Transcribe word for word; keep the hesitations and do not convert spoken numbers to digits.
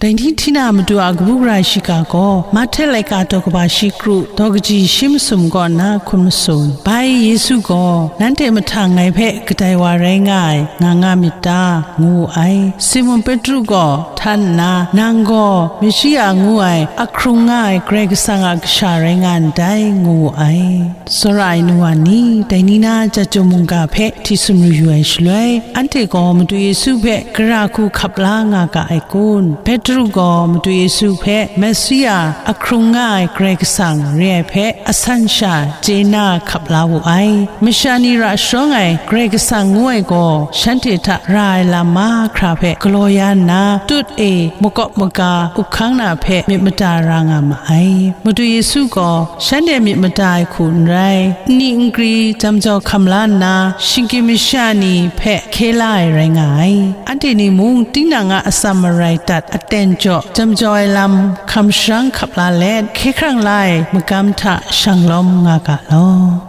Dai ni hti na Madu a kabu gara shiga gaw, Mahte laika daw kaba shi kru, daw kaji shi masum kaw nna hkun masum. Bai Yesu gaw, "Nanhte mahtang ngai hpe kadai wa rai nga ai, nga nga myit ta?" ngu wu ai. Simon Petru gaw htan nna, "Nang gaw Messia ngu ai, ahkrung nga ai Karai Kasang a Kasha rai nga ndai," ngu wu ai. Tsawra ai nu wa ni, dai ni na chyat jaw mungga hpe hti sumru yu ai shaloi, anhte gaw Madu Yesu hpe gara hku hkap la nga ga ai kun? Petru gaw Madu Yesu hpe Messia, ahkrung nga ai Karai Kasang, re ai hpe asan sha chye na hkap la wu ai. Masha ni ra sharawng ai Karai Kasang ngu ai gaw, shanhte hta ra ai lam mahkra hpe galaw ya nna, tut e makawp maga up hkang na hpe myit mada ra nga ma ai. Madu Yesu gaw shanhte myit mada ai hku n rai, nni nkri jam jau hkam la nna, shinggyim masha ni hpe hkye la ai rai nga ai. Anhte ni mung tinang a atsam marai dat aten jaw jam jau ai lam hkam sharang hkap la let, hkye hkrang la ai magam hta shang lawm nga ga law.